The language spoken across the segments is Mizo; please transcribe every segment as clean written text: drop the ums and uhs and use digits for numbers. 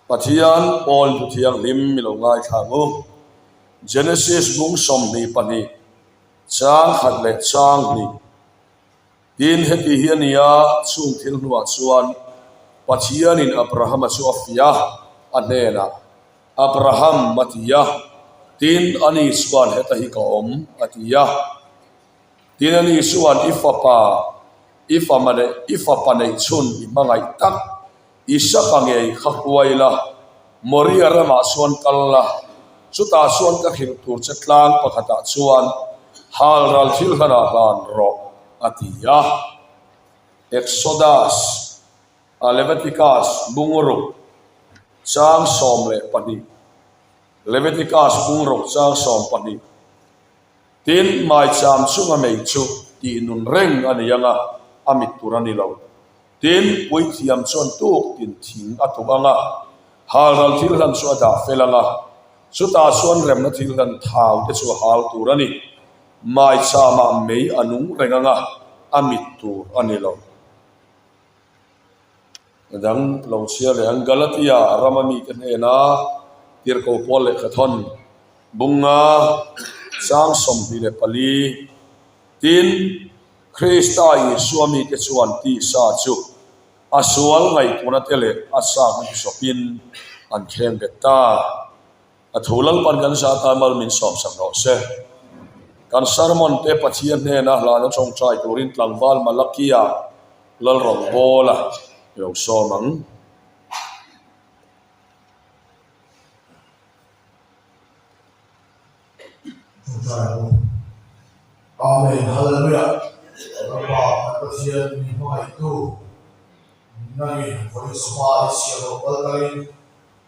Pathian Pawl Thu Thianghlim mi lo ngaithla ang u. Genesis bung 22, chang khat leh chang hnih. Tin, heti hi a ni a, chung thil hnuah chuan Pathianin Abrahama chu a fiah a, a hnenah, Abraham, a ti a. Tin, ani chuan, Heta hi ka awm, a ti a. Tin, ani chuan, I fapa, i fama neih, i fapa neih chhun i hmangaih tak, Isaka ngei kha huai la, Moria ramah chuan kal la, chutah chuan ka hrilh tur che tlang pakhatah chuan halral thil hlanah hlan rawh, a ti a. Exodus a Leviticus bungruk chang 12 Leviticus bungruk chang 12 Tin, maicham chunga mei chu tih nun reng a ni ang a, a mit tur a ni lo. Tin, puithiam chuan tuk tin thing a tuk ang a, halral thil hlan chu a dah fel ang a, chutah chuan remna thil hlan thau te chu a hal tur a ni. Maichama mei a nung reng ang a, a mit tur a ni lo. Dang lo chhia leh ang Galatia rama mite hnena tirhkoh pawl lehkha thawn bunga chang 24. Tin, Krista Isua mite chuan tisa chu a sual ngaihtuahna te leh a sakna chu sawpin an thleng bet ta. A thu Lalpan kan zah atan mal min sawmsak rawh se. Kan sermon te Pathian hnena hlana tawngtai turin tlangval Malakia Lalrawngbawla i lo sawm ang. Tawngtai ang u. Amen Hallelujah Lalpa kan Pathian min hmangaihtu nangin vawiin sawma i siam loh kal kalin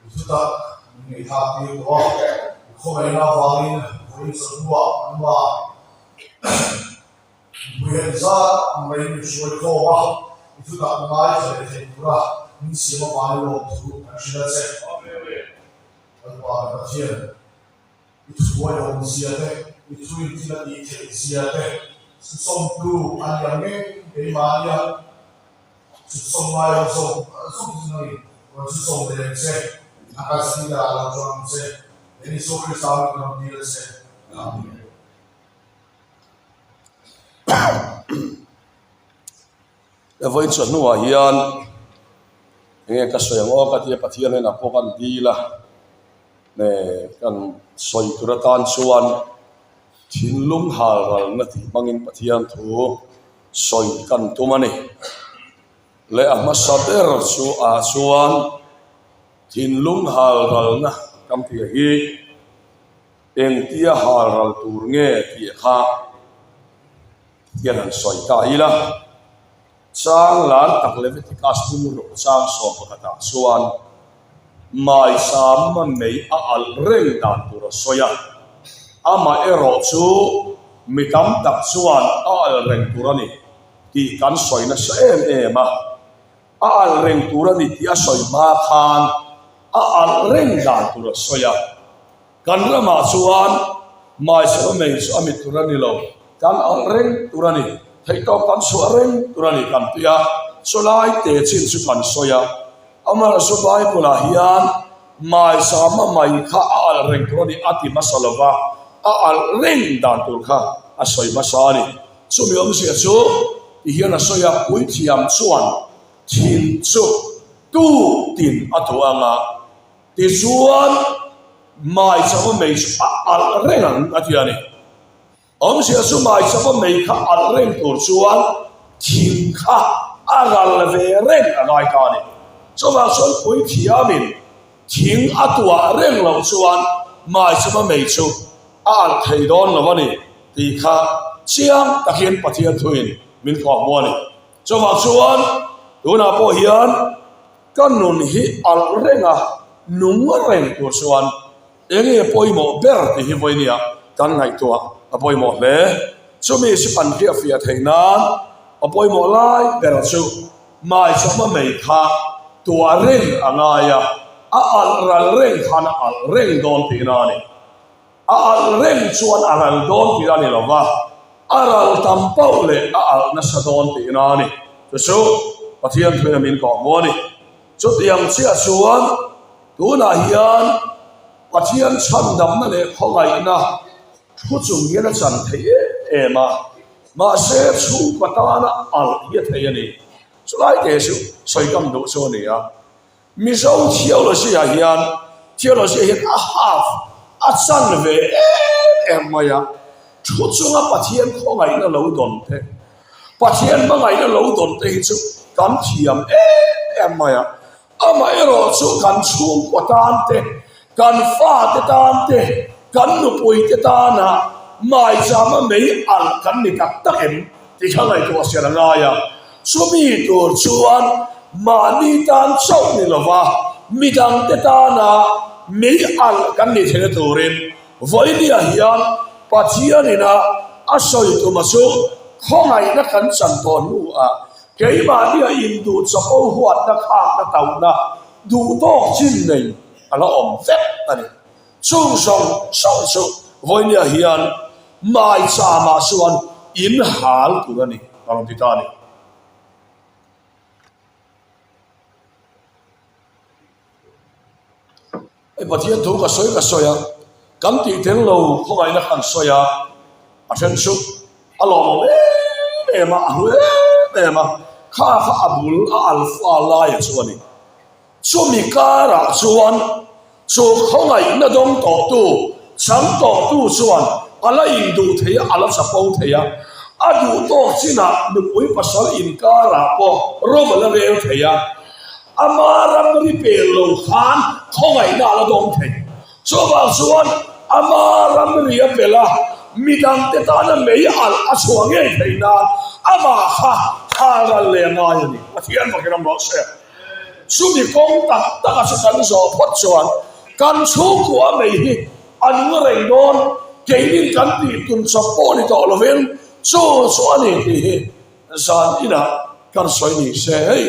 I thutak min ngaihthlak tir tawh a, i khawngaihna avangin vawiin chawhnuah anmah mipui han zat ang maiin min hruai khawm a, i thutak ngaithla leh thei tura min siam avangin lawmthu kan hrilh a che. Lalpa kan Pathian, i thubuai awmzia te, i thu inthil a tih theih zia te, sawmtu a ni ang ngei keimahnia Chhusawm ngai lo zawk zawk chu nang in rawn chhusawm ve ang che, a kalsan ber ah lo chuang ang che, he Isua Krista min rawn dil a che. Amen. He vawiin chhuah hnuah hian enge ka sawi ang aw ka tia Pathian hnenah pawh kan dil a, kan sawi tur atan chuan thinlung halralna tih hmangin Pathian thu sawi kan tum a ni. Leh a hmasa ber chu ah chuan thinlung halralna kan tih hi engtia halral tur nge tih kha hian han sawi ta ila. Chang lar tak Leviticus bung rawh chang 11 ah chuan Maisam mei a alh reng dan tur a sawi a, amaherawh chu mi tam tak chuan a alh reng tur a ni tih kan sawi nasa em em a. A alh reng tur a ni tih a sawi hma khan a alh reng dan tur a sawi a. Kan ramah chuan Maisam mei chu a mit tur a ni lo, kan alh reng tur a ni, theihtawp kan chhuah reng tur a ni kan ti a, chulai te chin chu kan sawi a. Amaherawhchu Bible-ah hian Maisama mai kha a alh reng tur a ni a ti hmasa lo va, a alh reng dan tur kha a sawi hmasa a ni. Chumi awmzia chu ti hian a sawi a, Puithiam chuan thin chu tu tin a duh ang a, tichuan Maisama mei chu a alh reng ang a ti a ni. Awmzia chu Maisama mei kha alh reng tur chuan thing kha a ral ve reng a ngai ta a ni. Chuvang chuan puithiamin thing a tuah reng loh chuan Maisama mei chu a alh thei dawn lo a ni tih kha chiang takin Pathian thuin min kawhhmu a ni. Chuvang chuan tunah pawh hian ka nun hi alh reng a, nung reng tur chuan Eng nge pawimawh ber tih hi vawinia kan ngaihtuah a pawimawh hle. Chumi chu kan hriatfiah theih nan a pawimawh lai ber chu Maichama mei kha tuah reng a ngai a, a alh ral reng khan a alh reng dawn tihna a ni. A alh reng chuan a ral dawn tih a ni lo va, a ral tam pauh leh a alh nasa dawn tihna a ni. Chu chu Pathian thuina min kawhhmuh a ni. Chutiang chiah chuan. Tunah hian Pathian chhandamna leh khawngaihna thu chung hian a chan theih em em a, mahse chhungkaw tana alh hi a thei a ni. Chulai te chu sawi kam duh chu a ni a. Mizo theology ah hian theology hian a half a chan ve em em mai a, thu chunga Pathian khawngaihna lo dawn te, Pathian hmangaihna lo dawn te hi chu kan thiam em em mai a, amaherawh chu kan chhungkaw tan te, kan fate tan te, kan nupui te tana maichama mei alh kan ni tak tak em tih kha ngaihtuah sian a ngai a. Chumi tur chuan mahni tan chauh ni lova midangte tana mei alh kan nih theihna turin vawinia hian Pathianina a sawi tuma chu khawngaihna kan chan tawh hnuah keimahnia induh chapo huatna khakna tauhna duhtawk chin nei a la awm vek a ni. Chung zawng zawng chu vawinia hian maichama chuan in hal tur a ni, a rawn ti ta a ni. Hei Pathian thu ka sawi ka sawi a, kan tih tel lo khawngaihna kan sawi a, a then chu a lawmawm em em a, a hlu em em a, kha kha a bul a alpha laia chu a ni. Chumi karah chuan chu khawngaihna dawng tawhtu, chang tawhtu chuan a la induh thei a, a la chapo thei a. A duh tawk chinah nupui pasal inkarah pawh ro a la rel thei a. Ama ramri pel lo khan khawngaihna a la dawng thei. Chuvang chuan ama ramri a pel a, midangte tana mei alh a chhuah ngei theih nan amah kha halral leh a ngai a ni. Pathian fakin a rawh se. Chumi kawng tak taka chu kan zawh phawt chuan kan chhungkua mai hi a nung reng dawn, keinin kan tih tum chawp pawh ni tawh lovin chu chu a ni tih hi zan inah kan sawi ni se hei.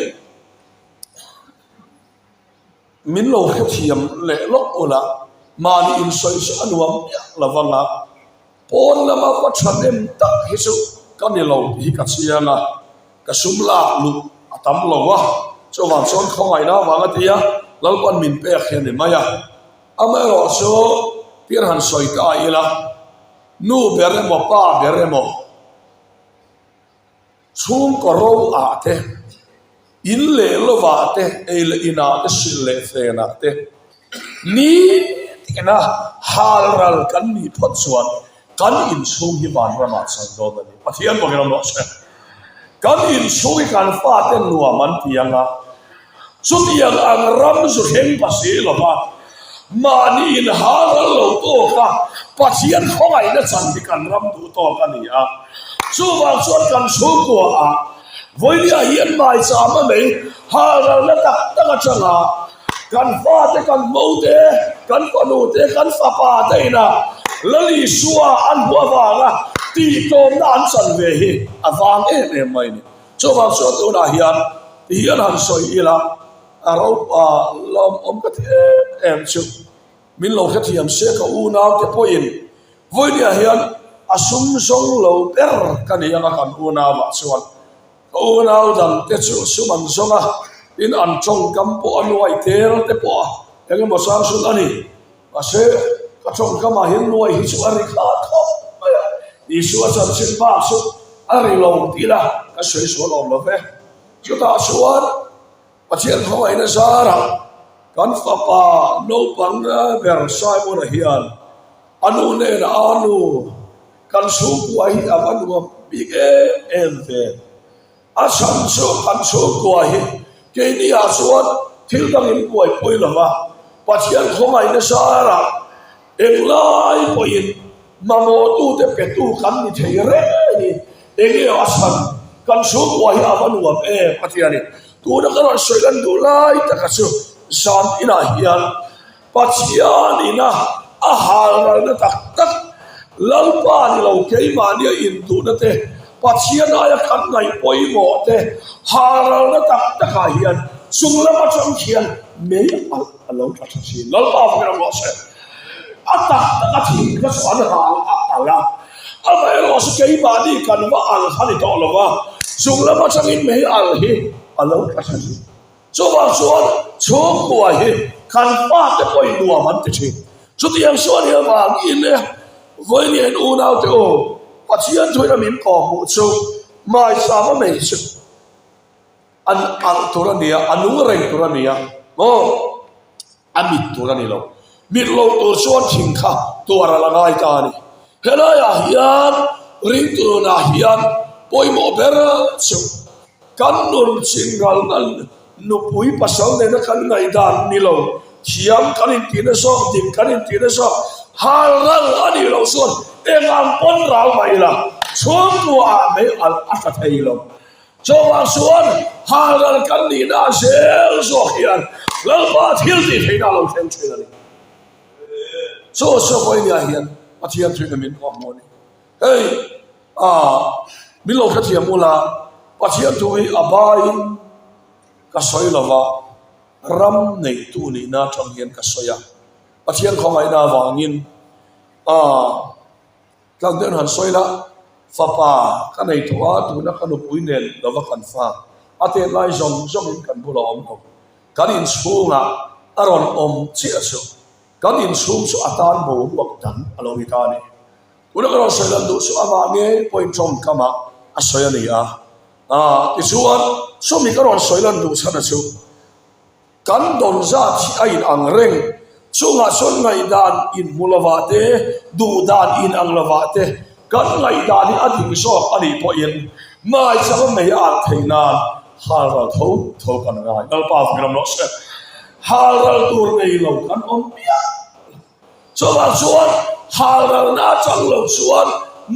Min lo hrethiam leh lawk ula mahni insawi chu a nuam miah lo vang a. Pawn lama va thahnem tak hi chu ka ni lo tih hi ka chiang a, ka sum lak luh a tam lo a, chuvang chuan khawngaihna avang a tia Lalpan min pek hi a ni mai a. Amaherawh chu tir han sawi ta ila, nu ber emaw pa ber emaw, Chhungkaw ro ah te, in leh lovah te, ei leh inah te, hrilh leh fenah te nitina halral kan nih phawt chuan kan inchhung hi vanramah chan dawn a ni. Pathian bawkin a rawh se. Kan inchhung hi kan fate nuam an ti ang a, Chutiang ang ram zu thleng pa si lova mahni inhalral lo tawka Pathian khawngaihna chan hi kan ram duh tawk a ni a. Chuvang chuan kan chhungkua ah vawinia hian maicham a nei halralna tak tak atanga kan fate, kan mote, kan fanute, kan fapa te ina Lal Isua an hmuh avanga tihtlawmna an chan ve hi a vang em em mai a ni. Chuvang chuan tunah hian ti hian han sawi ila, a ropa lawmawm ka ti em em chu min lo hrethiam se ka unau te pawhin vawinia hian a sum zawng lo ber ka ni anga kan unauah chuan ka unau dang te chu sum an zawng a, tin an tawngkam pawh a nuai tel te pawh a eng emaw sang sun a ni. Mahse, ka tawngkamah hian nuai hi chu a ri kha khawp mai a, Isua chanchin bak chu a ri lo tih ila ka sawi sual awm lo ve. Chutah chuan Pathian khawngaihna zarah kan fapa naupang ber Simon-a hian a nu hnenah a nu kan chhungkua hi a va nuam bik em em ve. A chhan chu kan chhungkua hi keini ah chuan thil dang in buaipui lo va, Pathian khawngaih nasa rah englai pawhin mamawhtute petu kan ni thei reng a ni. Enge a chhan kan chhungkua hi a va nuam em a ti a ni. Tuna ka rawn sawi lan duh lai taka chu zan inah hian Pathian ina a halralna tak tak, Lalpa ni lo keimahnia intuhna te, Pathian aia kan ngaih pawimawh te halralna tak takah hian chung lam atang khian mei alh a lo tla tha thin. Lalpa vawkin a ruah se. A tak tak a thin kha chu an hal a alh a, amaherawh chu keimahni kan va alh kha ni tawh lo va, chung lam atangin mei alh hi a lo tla tha thin. Chuvang chuan chhungkua hi kan fate pawhin nuam an ti thin. Chutiang chuan hi avangin e, vawiin unaute u, Pathian thuina min kawhhmuh chu hmaisam a mei chu an alh tur a nia, a nung reng tur a nia maw? A mit tur a ni lo. Mit lo tur chuan thing kha tuar a la ngai ta a ni. Helaiah hian ringtu nunah hian pawimawh ber chu kan nun chingalna nupui pasal nena kan ngaihdan ni lo, thiam kan intihna zawk, dik kan intihna zawk, hal ral a nih loh chuan eng ang pawn rau mah ila chhungkuaah mei alh a tla thei lo. Chuvang chuan halral kan nihna zel zawk hian Lalpa thil tih theihna a lo thleng thin a ni. Chu chu vawinia hian Pathian thuin a min kawh hmu a ni. Hei ah min lo hrethiam ula Pathian thu hi a baiin ka sawi lova ram neihtu nihna atang hian ka sawi a. Pathian khawngaihna avangin ah Tlak deuhin han sawi la, fapa ka nei tawh a, tuna ka nupui nen lova kan fa a tet lai zawng zawngin kan bulah awm lo. Kan inchhungah a rawn awm chiah chu kan inchhung chu a tan boruak dang a lo ni ta a ni. Tuna ka rawn sawi lan duh chu amah ngei pawhin tawngkamah a sawi a ni a, tichuan chumi ka rawn sawi lan duh chhan a chu, Kan dawn zat hi a inang reng. Chungah chuan ngaihdan inhmu lovah te, duhdan inang lovah te, kan ngaihdan hi a dik zawk a nih pawhin maichang mei a alh theih nan halral tho tho kan ngai. Lalpa vawk ram rawh se. Halral tur nei lo kan awm piah lo. Chuvang chuan halralna atang lo chuan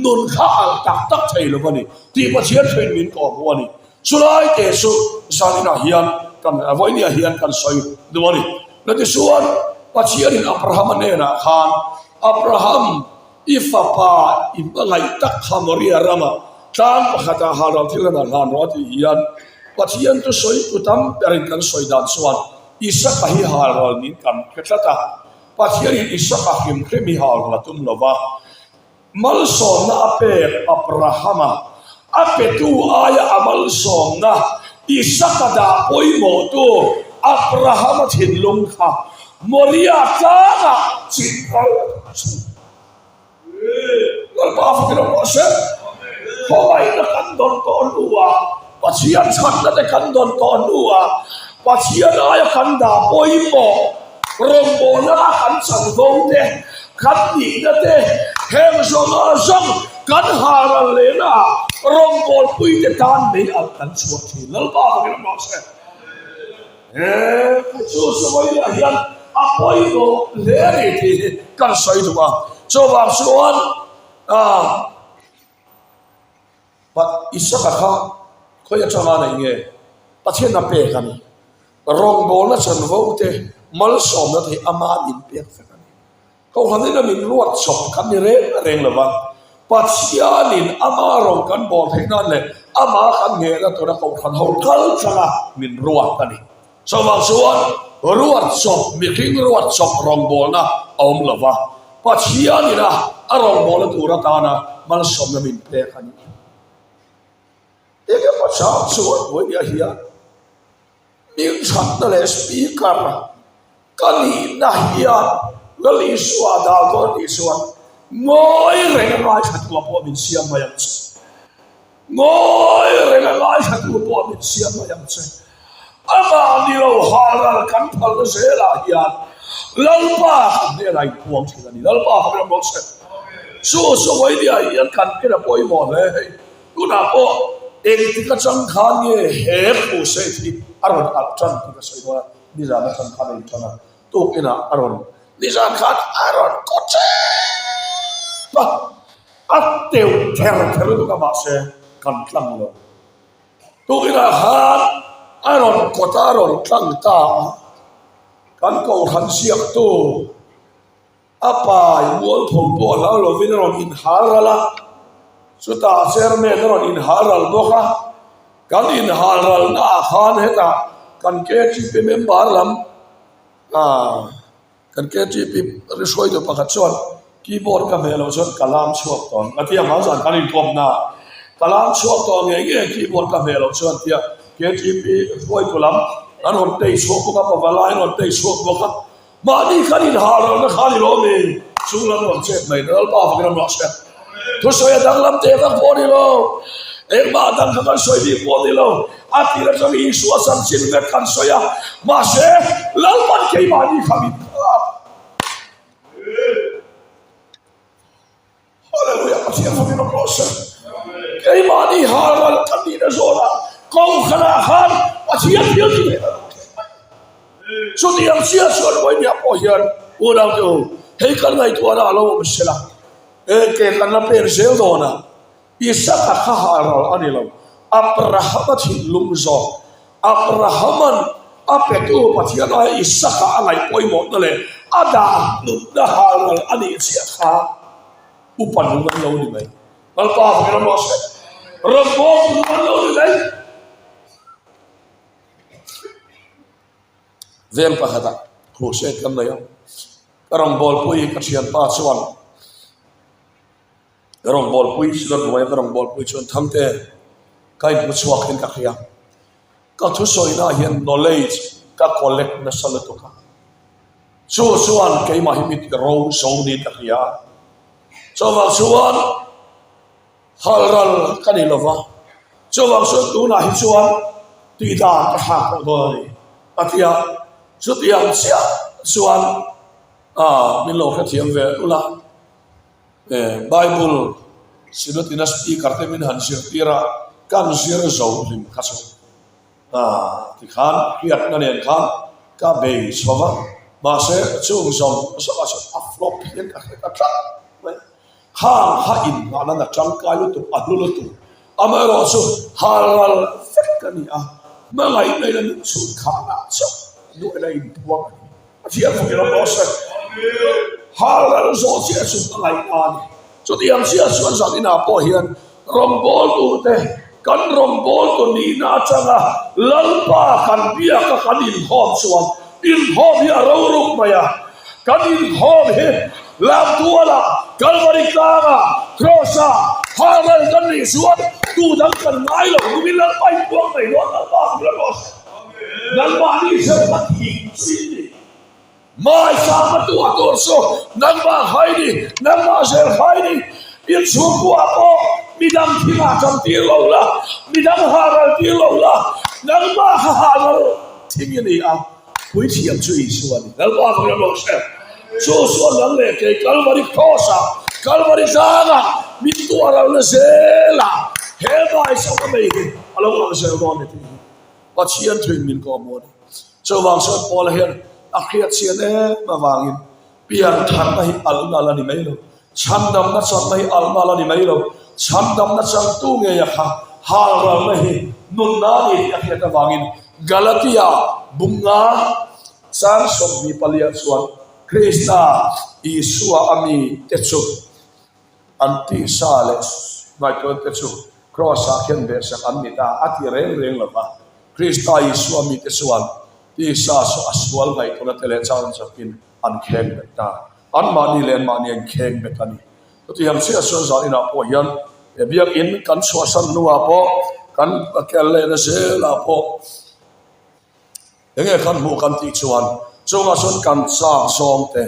nun kha alh tak tak thei lo a ni tih Pathian thuin min kawhhmuh a ni. Chulai te chu zaninah hian kan vawinia hian kan sawi duh a ni. Latichuan Pathianin Abrahama hnenah khan, Abraham, i fapa i hmangaih tak kha Moria rama tlang pakhatah halral thil hlan a hlan rawh a tih hian Pathian chu sawi tu tam berin kan sawi dan chuan Isaka hi halral niin kan hre tlat a. Pathianin Isaka hrim hrim hi halral a tum lo va. Malsawmna a pek Abrahama a petu aia a malsawmna Isaka dah pawimawhtu Abrahama thinlung kha Moria tlangah chin ral a chu. Lalpa fakin awm rawh se. Khawngaihna kan dawn tawh hnuah, Pathian chhanna te kan dawn tawh hnuah, Pathian aia kan dah pawimawh Rawngbawlna a kan chanvo te, kan nihna te, heng zawng a zawng kan haral lehna ah rawngbawlpui te tan mei alh kan chhuah thin. Lalpa fakin awm rawh se. He chu sawiah hian a pawimawh hle a ni tih hi kan sawi duh a. Chuvang chuan ah Isaka kha khawi atanga nei nge Pathian a pek a ni. Rawngbawlna chanvo te malsawmna te hi ama min pek vek a ni. Kohhranin a min ruat chawp kan ni reng reng lo va, Pathianin ama rawn kan bawl theih nan leh ama kan nghehna tura kohhran ho kal tlang a min ruat a ni. Chuvang chuan ruat chawp, mihring ruat chawp rawngbawlna a awm lo va, Pathianin a a rawngbawlna tur atana malsawmna min pek a ni. Eng emaw chang chuan vawinia hian Hmingthatna leh Speaker ka nihna hian Lal Isua dah dawn tih chuan ngawi reng a ngaithla pawh min siam mai ang che. Ngawi reng a ngaithla pawh min siam mai ang che. Amah ni lo halral kan phalna zelah hian Lalpa kan hnenah inpuang thin a ni. Lalpa ka ram rawh se. Chu chu vawinia hian kan en a pawimawh hle hei. Tunah pawh engtik atang khan nge he crusade hi a rawn alh tan tih ka sawi dawn a, nizan atang khan a intan a, tukinah a rawn nizan khan a rawn kaw tep a, a teuh ther ther lutuk a mahse kan tlang lo. Tukinah khan a rawn kawt a, a rawn tlang ta a, kan kohhran ziaktu A pai mualpho pawh hlau lovin a rawn inhal ral a, chutah chairman a rawn inhal ral bawk a, kan inhal ralna ah khan hetah kan KTP member lam ah kan KTP ri hruaitu pakhat chuan keyboard ka hmeh loh chuan ka lam chhuak tawh ang a ti a, hmang zan kan inkawmna ah ka lam chhuak tawh ngei ngei keyboard ka hmeh loh chuan tia KTP hruaitu lam. An rawn tei chhuak bawk a, pavalai an rawn tei chhuak bawk a. Mahni khan inhahlalna kha a ni lo mi? Chung lam rawn chet mai na Lalpa fakin a mah se. Thusawi a danglam teh vak pawh a ni lo. Engmah dang kha kan sawi bik pawh a ni lo. A tir atang Isua chanchin vek kan sawi a, mahse Lalpan keimahni kha min thlak. Hallelujah Pathian fakin awm rawh se. Keimahni halral kan nihna zawnah kohhranah khan Pathian thil ti theih a lo thleng mai. Chutiang chiah chuan Vawinia pawh hian unaute u hei kan ngaihtuahna a lo awm sela e ke kan la pen zel dawn a. Isaka kha halral a ni lo. Abrahama thinlung zawk Abrahaman a petu Pathian aia Isaka a ngaih pawimawhna leh a dah hnutna halral a nih chiah kha upa nung an lo ni mai. Lalpa fakin a rawh se. Rawngbawltu nung an lo ni mai. Veng pakhatah crusade kan nei a, ka rawngbawlpui ka thianpa chuan Ka rawngbawlpui chu ka hnuaia ka rawngbawlpui chuan Thangte ka inhmu chhuak hian ka hria. Ka thusawi naah hian knowledge ka collect nasa lutuk a. Chu chuan keimah hi mit ro zo niin ka hria a. Chuvang chuan halral ka ni lova, chuvang chuan tunah hi chuan tihdan ka thlak tawh dawn a ni a ti a. Chutiang chiah chuan min lo hrethiam ve ula. Bible Synod ina speaker te min han zirtir a, kan zir zo hlim kha chu tikhan hriatna nen khan ka bei chho va, mahse chung zawng zawngah chuan a flop hian ka hre ta tlat mai. Khang kha inngahna na tangkai lutuk, a hlu lutuk. Amaherawhchu halral vek a ni a, hmangaihna in a nun chhun khanah chauh nuaina inpuang a ni. Pathian fakin a rawh se. Halral zawh chiah chu a ngaihna a ni. Chutiang chiah chuan zan inah pawh hian rawngbawltute kan rawngbawltu nihna atanga Lalpa kan biaka kan inkhawm chuan inkhawm hi a roruk mai a. Kan inkhawm hi Lamtualah, Kalvari tlangah, Kraws-ah halral kan nih chuan tu dang kan ngai lo. Nimin Lalpa inpuang mai dawn Lalpa fakin a rawh se. Nangmahni hreuh ka thing chu in ni. Mai sang a tuah tur chu nangmah khai ni, nangmah zel khai ni. In chhungkua pawh midang thingah chang tir lo la, midang ha ral tir lo la, nangmah kha ha ral thing i ni a, puithiam chu Isua a ni. Lalpa ka ram lo hre. Chu chuan nang leh kei Kalvari Cross-ah, Kalvari tlangah min tuah ralna zelah he mai sang a mei hi a lo ang zel dawn ni tih hi. Pathian thuin min kawm maw ni. Chuvang chuan Paula hian a hriat chian em avangin pian tharna hi alna la ni mai lo, chhandamna channa hi alna la ni mai lo, chhandamna changtu ngeia kha halralna hi nunna a ni tih a hriat avangin Galatia bunga chang 24 chuan Krista Isua a mite chu An tisa leh ngaihtuahna te chu Kraws-ah khian behsak an ni ta a ti reng reng lo va. Krista Isua mite chuan tisa chu a sual ngaihtuahna te leh chang zakin an kheng bet ta. Anmahni leh anmahni an kheng bet a ni. Chutiang chiah chuan zan inah pawh hian he biakinn kan chhuahsan hnuah pawh kan kel lehna zelah pawh, Enge kan hmuh kan tih chuan chungah chuan kan chak zawng te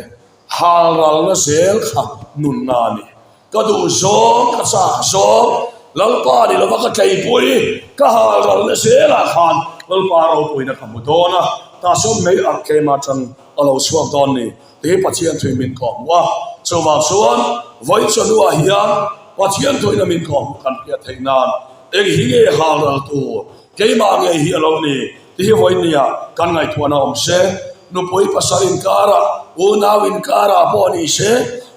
halralna zel kha nunna a ni. Ka duh zawng, ka chak zawng, Lalpa ni lova ka tleipui, ka halralna zelah khan Lalpa ropuina ka hmu dawn a, tah chuan mei arh tlem atang a lo chhuak dawn ni tih hi Pathian thuin min kawhhmuh a. Chuvang chuan vawi chawhnuah hian Pathian thuin a min kawhhmuh kan hriat theih nan eng hi nge halral tur Keimah ngei hi a lo ni tih hi vawinia kan ngaihtuahna awm se, nupui pasal inkarah, unau inkarah pawh ni se,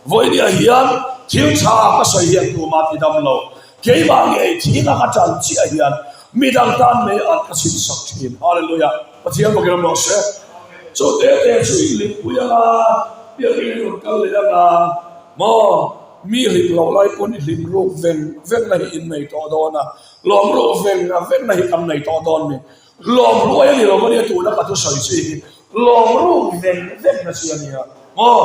vawinia hian thil tha ka sawi hian tumah ti dam lo. Keimah ngei thihna ka tan chiah hian midang tan mei an ka chhinsak thin. Hallelujah! Pathian bawkin awm rawh se. Chu te te chu in hlimpui anga, biakin in rawn kal leh anga maw? Mi hlim loh lai pawn i hlim ruk veng vengna hi in nei tawh dawn a. Lawm ruh veng a vengna hi kan nei tawh dawn ni. Lawm ruai a ni lo ania tuna ka thusawi chi hi lawm ruh veng vengna chi a nia maw.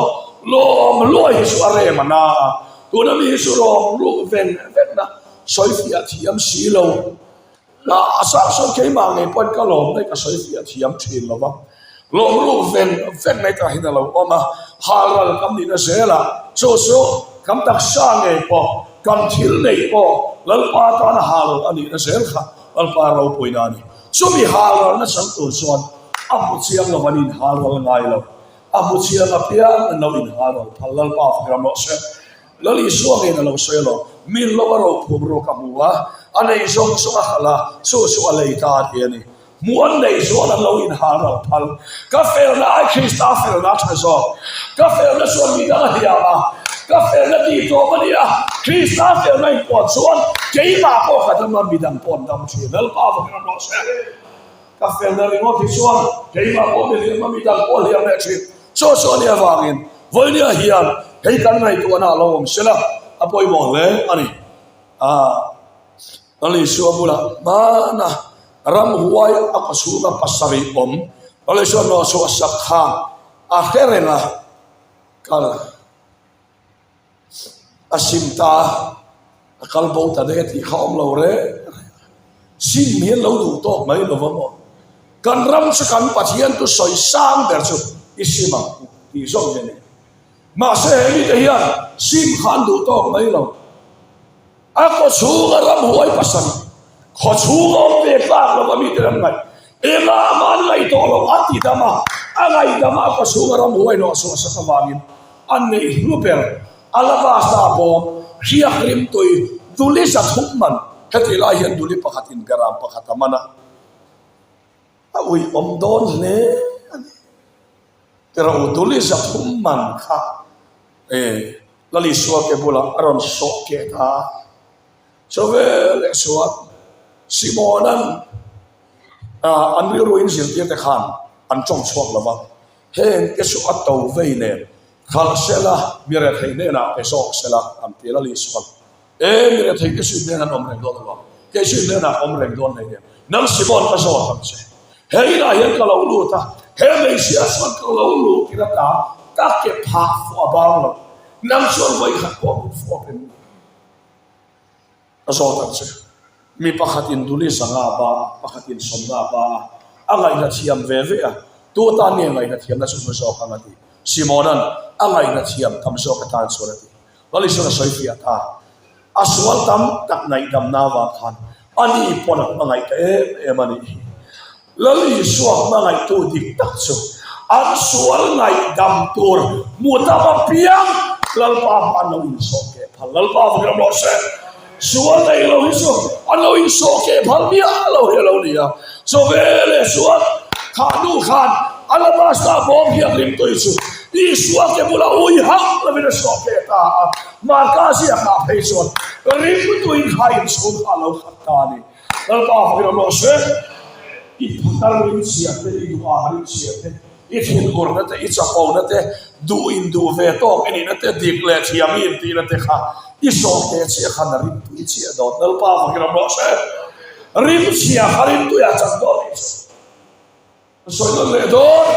Lawm luai hi chu a rem a na a, tuna mi hi chu lawm ruh veng vengna sawi fiah thiam si lo. A sang sawn keimah ngei pawhin ka lawm daih ka sawi fiah thiam thin lo va, lawm ruk veng veng mai tah hian a lo awm a, halral kan nihna zelah chu chu kan taksa ngei pawh kan thil neih pawh Lalpa tana halral a nihna zel kha Lalpa ropuina a ni. Chumi halralna chang tur chuan a hmu chiang lo an inhalral ngai lo, a hmu chiang apiang an lo inhalral phal Lalpa fak ram rawh se. Lal Isua ngeiin a lo sawi a lo, Min lo a rophum ruk a hmu a, a nei zawng zawng a hralh a, chu chu a lei ta a ti a ni. Hmuh an neih chuan an lo inhal ral phal. Ka felna ai Krista felna a tha zawk. Ka felna chuan mi dang a hliam a, ka felna tih tawp a ni a, Krista felna inpuan chuan keimah pawh ka dam a, mi dang pawh an dam thin. Lalpa vawkin an rawh se. Ka felna ringawt hi chuan keimah pawh mi hliam a, mi dang pawh hliam leh thin. Chu chu a nih avangin vawinia hian hei kan ngaihtuahna a lo awm sela a pawimawh hle a ni. Aaa Lal Isua bulah hmana ramhuai a kaw chhunga pasarih awm Lal Isua nawhchhuah sak khan a hre reng a, kal. A sim ta a, a kal bo ta daih a tih kha awm lo reng reng a. Sim hi an lo duh tawk mai lo va maw? Kan ram chu kan Pathian chu sawi sang ber chu i sim ang u tih zawk hi a ni. Mahse he mite hian sim kha an duh tawk mai lo. A khaw chhunga ramhuai pasal, khaw chhunga awm ve tlak lo a mite ram ngaih, engah mah an ngaih tawh lo a ti dam a, a ngaihdam a khaw chhunga ramhuai hnawh chhuah sak avangin a neih hlu ber alabasta bawm, hriak rimtui, duli 300 man, hetih lai hian duli pakhatin gram pakhat a man a, a uiawm dawn hle a ni. Tiraw duli 300 man kha e. Lal Isua ke bulah a rawn sawh keh ta a. Chu veleh chuan Simona'n an rilru in zirtirte khan an tawng chhuak lo va, Heng te chu a to vei nen khalh sela, mi rethei hnenah pe zawk sela an ti. Lal Isua'n, E mi rethei te chu i hnenah an awm reng dawn lo ang, kei chu i hnenah ka awm reng dawn hleinem. Nang Simon ka zawt ang che. He inah hian ka lo lut a, he hmeichhia chuan ka lo lut in ata ka ke phah fuh a bang lo. Nang chuan vawi khat pawh min fuh em ni? Ka zawt ang che. Mi pakhatin duli zanga a ba a, pakhatin sawmna a ba a, a ngaihna thiam ve ve a, tu atan nge ngaihna thiamna chu hmu zawk ang a ti. Simona'n a ngaihna thiam tam zawk atan chuan a ti. Lalisona sawi fiah ta. A sual tam tak ngaihdamna avang khan ani pawn a hmangaih ta em em a nih hi. Lal Isua hmangaihtu dik tak chu an sual ngaihdam tur hmu tam apiang Lalpa hma an lo insawh keh phal. Lalpa vawk ram rawh se. Sual nei lo hi chu an lo insawh keh phal miah lo hi a lo ni a. Chaw veleh chuan kha nu khan alabasta bawm hian rimtui chu Isua ke bula ui hauh lovin a sawh keh ta a. Marka ziakah phei chuan rimtui kha inchhung kha a lo khat ta a ni. Lalpa fakin awm rawh se. I phutar rimchhia te, i duham rimchhia te, i thinurna te, i chapona te, duh in duh ve tawk i nihna te, dik leh thiam i intihna te kha i sawh keh chiah khan a rimtui chiah dawn. Lalpa fakin awm rawh se. Rimchhia kha rimtuiah chan dawn nih chu. Ka sawi nawn leh dawn.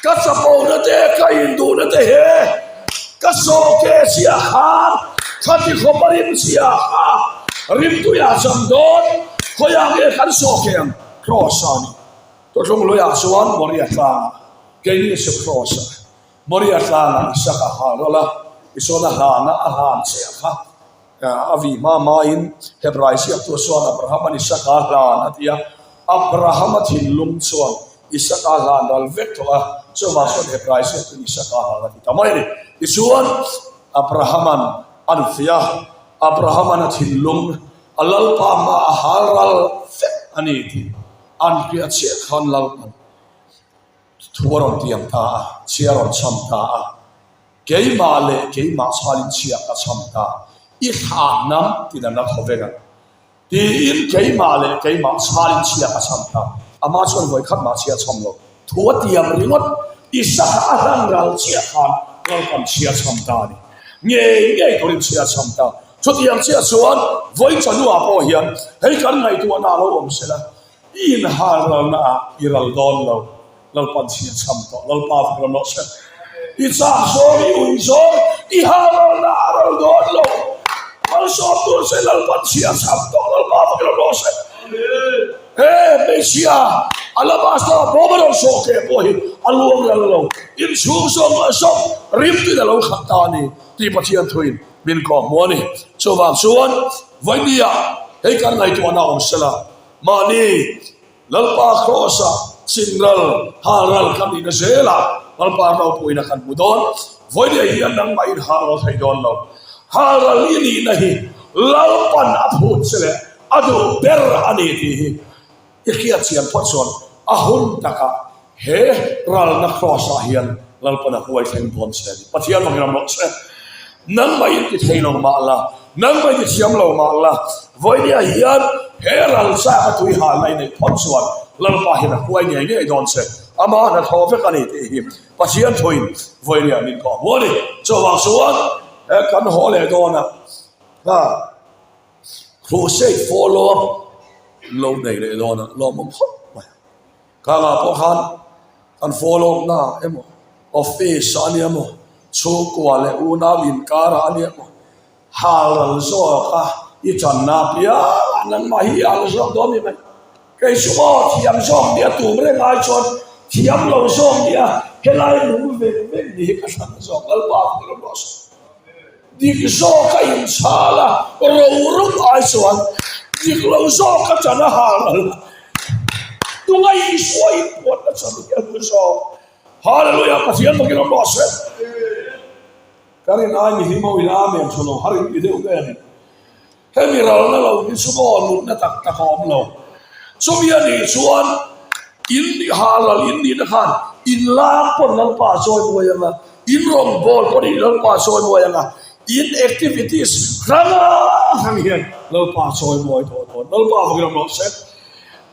Ka chapona te, ka induhna te he ka sawhkeh chiah khan khati khawpa rimchhia kha rimtuiah cham dawn. Khawiah nge kan sawhkeh ang? Kraws a ni. Tawthlung luiah chuan Moria tlangah keini chu kraws a. Moria tlangah Isaka hal rawlh a, tichuan a hlana a hlan chiah kha. A vi hma hmain Hebrai ziaktu chuan Abraham-a'n Isaka a hlan a ti a. Abraham-a thinlung chuan Isaka a hlan ral vek tawh a, chuvang chuan Hebrai ziaktuin Isaka a hlan a ti ta mai a ni. Tichuan, Abraham-a'n a nufiah a, Abraham-a'n a thinlung a Lalpa hma a hal ral vek a ni tih an hriat chiah khan Lalpa'n thu a rawn tiam ta a, chhia a rawn chham ta a. Keimah leh keimah chhalin chhia ka chham ta, i thlah hnam tin an la thaw vek ang. Tiin keimah leh keimah chhalin chhia ka chham ta, amah chuan vawi khat mah chhia chham lo. Thu a tiam ringawt, i saka a hlan ral chiah khan Lalpan chhia chham ta a ni. Ngei ngei turin chhia chham ta. Chutiang chiah chuan vawi chawhnuah pawh hian hei kan ngaihtuahna a lo awm sela, I inhal ralna ah i ral dawn lo, Lalpan chhia chham tawh, Lalpa vek ram rawh se. I chak zawng, i ui zawng, i hal ralna ah a ral dawn lo, malsawm tur che Lalpan chhia chham tawh, Lalpa vek ram rawh se. He hmeichhia alabaster bawm a rawn sawh keh pawh hi a luang ral lo. Inchhung zawng zawng rimtuin a lo khat ta a ni tih Pathian thuin min kawhhmuh a ni. Chuvang chuan vawinia hei kan ngaihtuahna awm sela mahni Lalpa Kraws-a chinral, halral kan nihna zelah Lalpa ropuina kan hmu dawn. Vawinia hian nangmah in halral thei dawn lo. Halral i nihna hi Lalpan a phut che leh a duh ber a ni tih hi i hriat chian phawt chuan a hun takah he ralna Kraws-ah hian Lalpan a huai thleng dawn che a ni. Pathian vangin ram rawh che. Nangmah in ti thei lo mah la, nangmah in ti thiam lo mah la, vawinia hian he ral chak a tui halna i neih phawt chuan Lalpa hian a huai ngei ngei dawn che. Amah hnathawh vek a ni tih hi Pathian thuin vawinia min kawh hmu a ni. Chuvang chuan he kan haw leh dawn a, ha crusade follow up lo nei leh dawn a, lawmawm khawp mai. Khangah pawh khan kan follow up na emaw, office ah a nia maw, chhungkua leh unau inkar ah a nia maw, hal ral zawk a i channa apiang nangmah hi i al zawk dawn ni mai. Kei chu maw thiam zawk nia tum reng ai chuan thiam lo zawk nia helai nung veng veng ni hi ka hran zawk Lalpa ka lo ruah sawi. Dik zawk a inchhal a, ro rum ai chuan dik lo zawk a chan a hal ral a, tunga Isua inpuanna chan hi a hmu zawk. Hallelujah! Pathian bawkin awm rawh se. Ka rin ai mi hlim ho in Amen tha lo har in ti deuh nge ni. Hemi ralna lo hi chu maw nunna tak tak a awm lo. Chumi a nih chuan in halal in nihna khan in lam pawn Lalpa a chawi muai ang a, in rawngbâwl pawh nih Lalpa a chawi muai ang a, in activities hrang hrang hian Lalpa a chawi muai tawh dawn. Lalpa vawkin awm rawh se.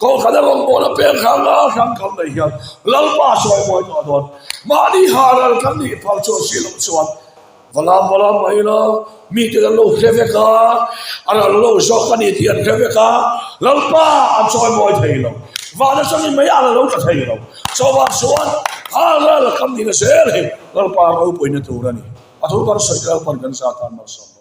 Kohhrana rawngbâwl a pêng hrang hrang kan neih hian Lalpa a chawi muai tawh dawn. Mahni halal kan nih phal chuan si loh chuan Valam valam mai ila, mite an lo hre vek a, a ral lo zawk a ni tih an hre vek a, Lalpa an chawi mawi thei lo, van atangin mai an lo tla thei lo, chuvang chuan hal ral kan nihna zel hi Lalpa ropuina tur a ni. A thu kan sawi te Lalpan kan zat tan malsawm rawh.